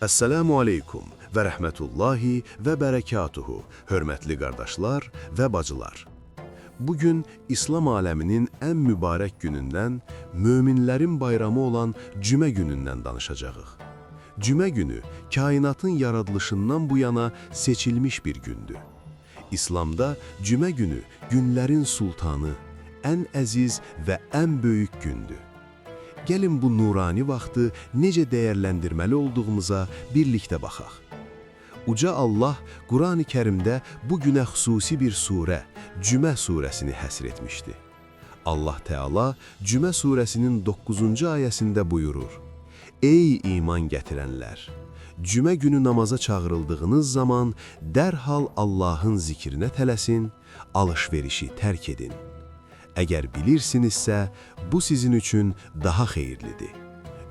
Əssəlamu aleykum və rəhmətullahi və bərəkatuhu, hörmətli qardaşlar və bacılar. Bugün İslam aləminin ən mübarək günündən, möminlərin bayramı olan Cümə günündən danışacağıq. Cümə günü kainatın yaradılışından bu yana seçilmiş bir gündür. İslamda Cümə günü günlərin sultanı, ən əziz və ən böyük gündür. Gəlin bu nurani vaxtı necə dəyərləndirməli olduğumuza birlikdə baxaq. Uca Allah Qurani Kərimdə bu günə xüsusi bir surə, Cümə surəsini həsr etmişdi. Allah Teala Cümə surəsinin 9-cu ayəsində buyurur: Ey iman gətirənlər! Cümə günü namaza çağırıldığınız zaman dərhal Allahın zikrinə tələsin, alış-verişi tərk edin. Əgər bilirsinizsə, bu sizin üçün daha xeyirlidir.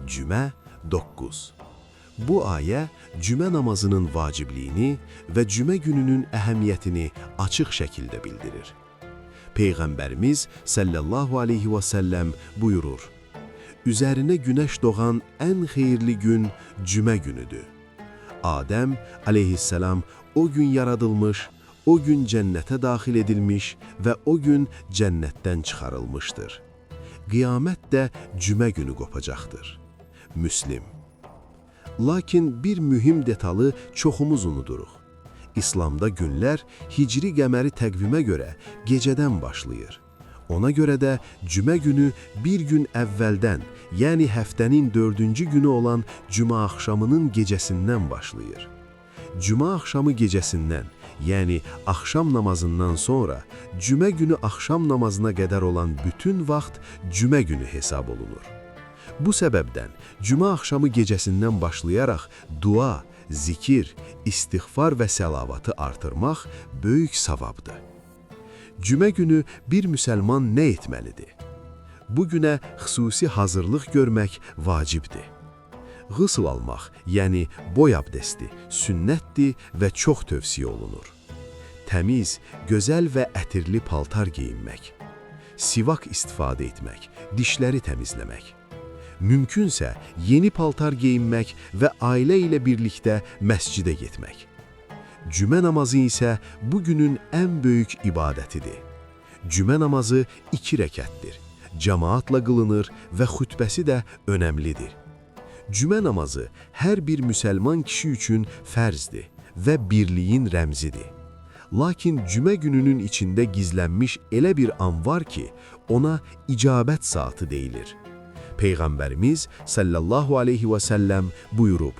Cümə 9. Bu ayə cümə namazının vacibliyini və cümə gününün əhəmiyyətini açıq şəkildə bildirir. Peyğəmbərimiz sallallahu aleyhi və səlləm buyurur: Üzərinə günəş doğan ən xeyirli gün cümə günüdür. Adəm aleyhisselam o gün yaradılmış, o gün cənnətə daxil edilmiş və o gün cənnətdən çıxarılmışdır. Qiyamət də cümə günü qopacaqdır. Müslim. Lakin bir mühim detalı çoxumuz unuduruq. İslamda günlər hicri qəməri təqvimə görə gecədən başlayır. Ona görə də cümə günü bir gün əvvəldən, yəni həftənin dördüncü günü olan cümə axşamının gecəsindən başlayır. Cümə axşamı gecəsindən, yəni axşam namazından sonra cümə günü axşam namazına qədər olan bütün vaxt cümə günü hesab olunur. Bu səbəbdən cümə axşamı gecəsindən başlayaraq dua, zikir, istiğfar və səlavatı artırmaq böyük savabdır. Cümə günü bir müsəlman nə etməlidir? Bu günə xüsusi hazırlıq görmək vacibdir. Ğusl almaq, yəni boy abdesti, sünnətdir və çox tövsiyə olunur. Təmiz, gözəl və ətirli paltar geyinmək. Sivak istifadə etmək, dişləri təmizləmək. Mümkünsə yeni paltar geyinmək və ailə ilə birlikdə məscidə getmək. Cümə namazı isə bu günün ən böyük ibadətidir. Cümə namazı 2 rəkətdir. Cemaatla qılınır və xütbəsi də önəmlidir. Cümə namazı hər bir müsəlman kişi üçün fərzdir və birliyin rəmzidir. Lakin cümə gününün içində gizlənmiş elə bir an var ki, ona icabət saatı deyilir. Peyğəmbərimiz sallallahu aleyhi və səlləm buyurub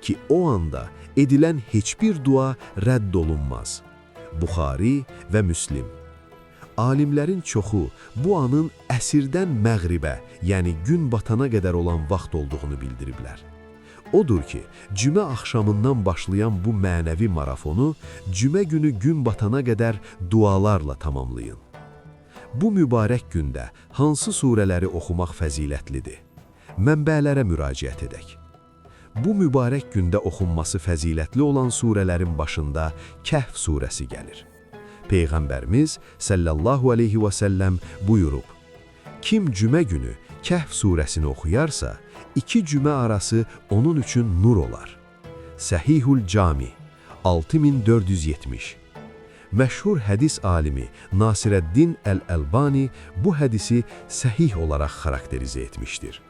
ki, o anda edilən heç bir dua rədd olunmaz. Buxari və Müslim. Alimlərin çoxu bu anın əsrdən məğribə, yəni gün batana qədər olan vaxt olduğunu bildiriblər. Odur ki, cümə axşamından başlayan bu mənəvi marafonu cümə günü gün batana qədər dualarla tamamlayın. Bu mübarək gündə hansı surələri oxumaq fəzilətlidir? Mənbələrə müraciət edək. Bu mübarək gündə oxunması fəzilətli olan surələrin başında Kəhf surəsi gəlir. Peyğəmbərimiz sallallahu aleyhi və səlləm buyurub: Kim cümə günü Kəhf surəsini oxuyarsa, 2 cümə arası onun üçün nur olar. Səhihül Cami 6470. Məşhur hədis alimi Nasirəddin Əl-Əlbani bu hədisi səhih olaraq xarakterizə etmişdir.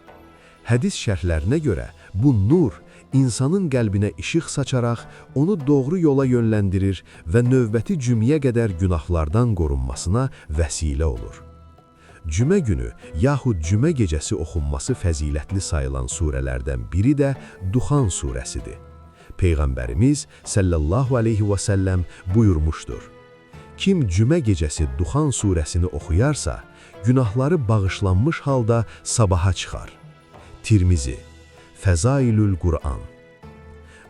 Hədis şərhlərinə görə bu nur insanın qəlbinə işıq saçaraq onu doğru yola yönləndirir və növbəti cüməyə qədər günahlardan qorunmasına vəsilə olur. Cümə günü yaxud cümə gecəsi oxunması fəzilətli sayılan surələrdən biri də Duxan surəsidir. Peyğəmbərimiz sallallahu aleyhi və səlləm buyurmuşdur: Kim cümə gecəsi Duxan surəsini oxuyarsa, günahları bağışlanmış halda sabaha çıxar. Tirmizi, Fəzailül Qur'an.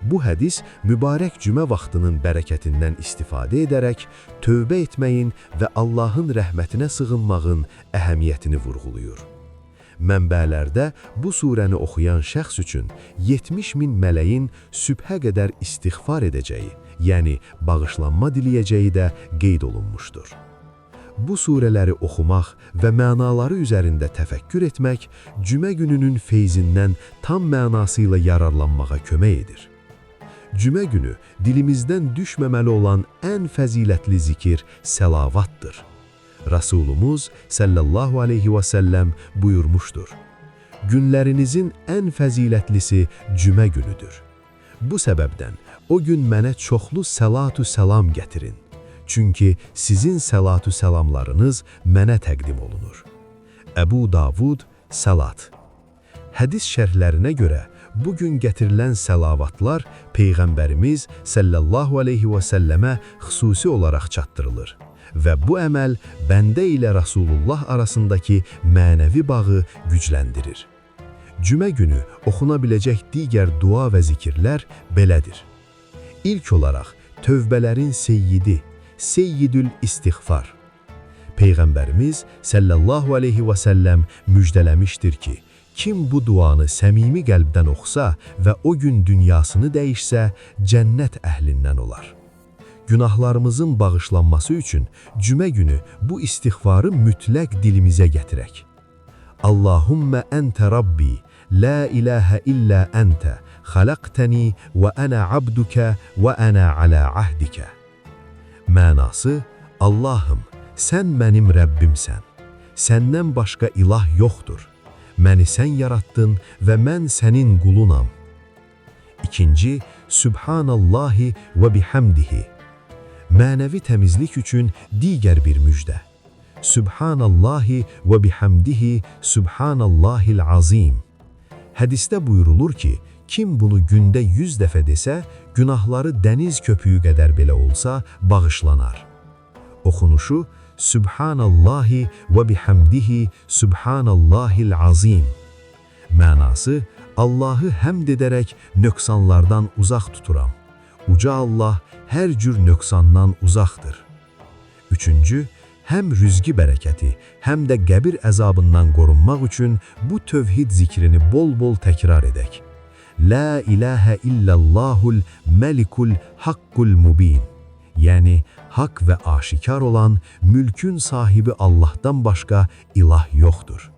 Bu hədis mübarək cümə vaxtının bərəkətindən istifadə edərək tövbə etməyin və Allahın rəhmətinə sığınmağın əhəmiyyətini vurğuluyur. Mənbələrdə bu surəni oxuyan şəxs üçün 70 min mələyin sübhə qədər istiğfar edəcəyi, yəni bağışlanma diləyəcəyi də qeyd olunmuşdur. Bu surələri oxumaq və mənaları üzərində təfəkkür etmək cümə gününün feyzindən tam mənasıyla yararlanmağa kömək edir. Cümə günü dilimizdən düşməməli olan ən fəzilətli zikir səlavatdır. Rasulumuz sallallahu aleyhi və səlləm buyurmuşdur. Günlərinizin ən fəzilətlisi cümə günüdür. Bu səbəbdən o gün mənə çoxlu səlatu səlam gətirin. Çünki sizin səlatu səlamlarınız mənə təqdim olunur. Əbu Davud, Səlat. Hədis şərhlərinə görə bugün gətirilən səlavatlar Peyğəmbərimiz sallallahu aleyhi və səlləmə xüsusi olaraq çatdırılır və bu əməl bəndə ilə Rasulullah arasındakı mənəvi bağı gücləndirir. Cümə günü oxuna biləcək digər dua və zikirlər belədir. İlk olaraq tövbələrin seyyidi, Seyyidül İstiğfar. Peyğəmbərimiz sallallahu aleyhi və səlləm müjdələmişdir ki, kim bu duanı səmimi qəlbdən oxusa və o gün dünyasını dəyişsə, cənnət əhlindən olar. Günahlarımızın bağışlanması üçün cümə günü bu istiğfarı mütləq dilimizə gətirək. Allahümmə əntə Rabbi, la ilahə illə əntə, xalaqtəni və ənə abdukə və ənə alə ahdikə. Mənası, Allahım, sən mənim Rəbbimsən. Səndən başqa ilah yoxdur. Məni sən yaratdın və mən sənin qulunam. İkinci, Sübhanallahi və bihamdihi. Mənəvi təmizlik üçün digər bir müjdə. Sübhanallahi və bihamdihi, Sübhanallahil azim. Hədisdə buyurulur ki, kim bunu gündə 100 dəfə desə, günahları dəniz köpüyü qədər belə olsa bağışlanar. Oxunuşu Sübhanallahi və bihamdihi Sübhanallahil azim. Mənası Allahı həmd edərək nöqsanlardan uzaq tuturam. Uca Allah hər cür nöqsandan uzaqdır. Üçüncü, həm rüzgi bərəkəti, həm də qəbir əzabından qorunmaq üçün bu tövhid zikrini bol-bol təkrar edək. La ilahə illallahul məlikul haqqul mubin. Yəni, haqq və aşikar olan mülkün sahibi Allahdan başqa ilah yoxdur.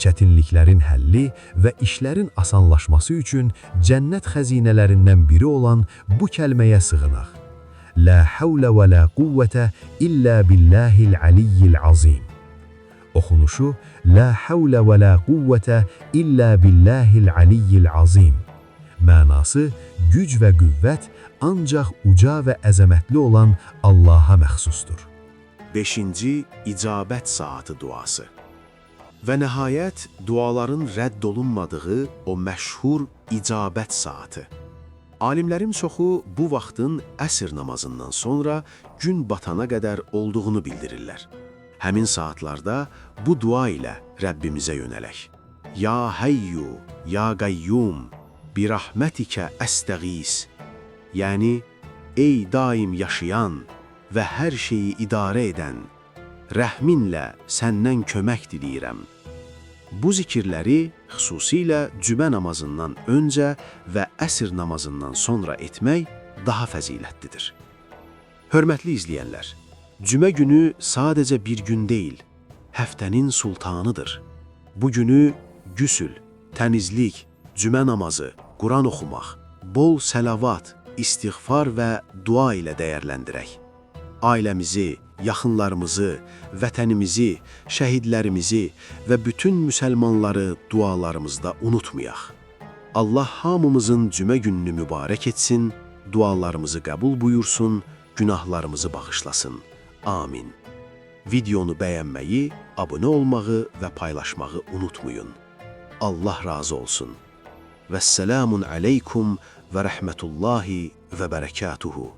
Çətinliklərin həlli və işlərin asanlaşması üçün cənnət xəzinələrindən biri olan bu kəlməyə sığınaq. La havlə və la quvvətə illə billahil aliyyil azim. Oxunuşu La havlə və la quvvətə illə billahil aliyyil azim. Mənası güc və qüvvət ancaq uca və əzəmətli olan Allaha məxsusdur. Beşinci, icabət saatı duası. Və nəhayət, duaların rədd olunmadığı o məşhur icabət saatı. Alimlərin çoxu bu vaxtın əsr namazından sonra gün batana qədər olduğunu bildirirlər. Həmin saatlarda bu dua ilə Rəbbimizə yönələk. Ya Hayyu, ya Qayyum, bi rahmətikə əstəğis. Yəni, ey daim yaşayan və hər şeyi idarə edən, rəhminlə səndən kömək diləyirəm. Bu zikirləri xüsusilə cümə namazından öncə və əsr namazından sonra etmək daha fəzilətlidir. Hörmətli izləyənlər, cümə günü sadəcə bir gün deyil, həftənin sultanıdır. Bu günü güsül, təmizlik, cümə namazı, Quran oxumaq, bol səlavat, istiğfar və dua ilə dəyərləndirək. Ailəmizi, yaxınlarımızı, vətənimizi, şəhidlərimizi və bütün müsəlmanları dualarımızda unutmayaq. Allah hamımızın cümə gününü mübarək etsin, dualarımızı qəbul buyursun, günahlarımızı bağışlasın. Amin. Videonu bəyənməyi, abunə olmağı və paylaşmağı unutmayın. Allah razı olsun. Vəsselamun aleykum və rəhmətullahi və bərəkatuhu.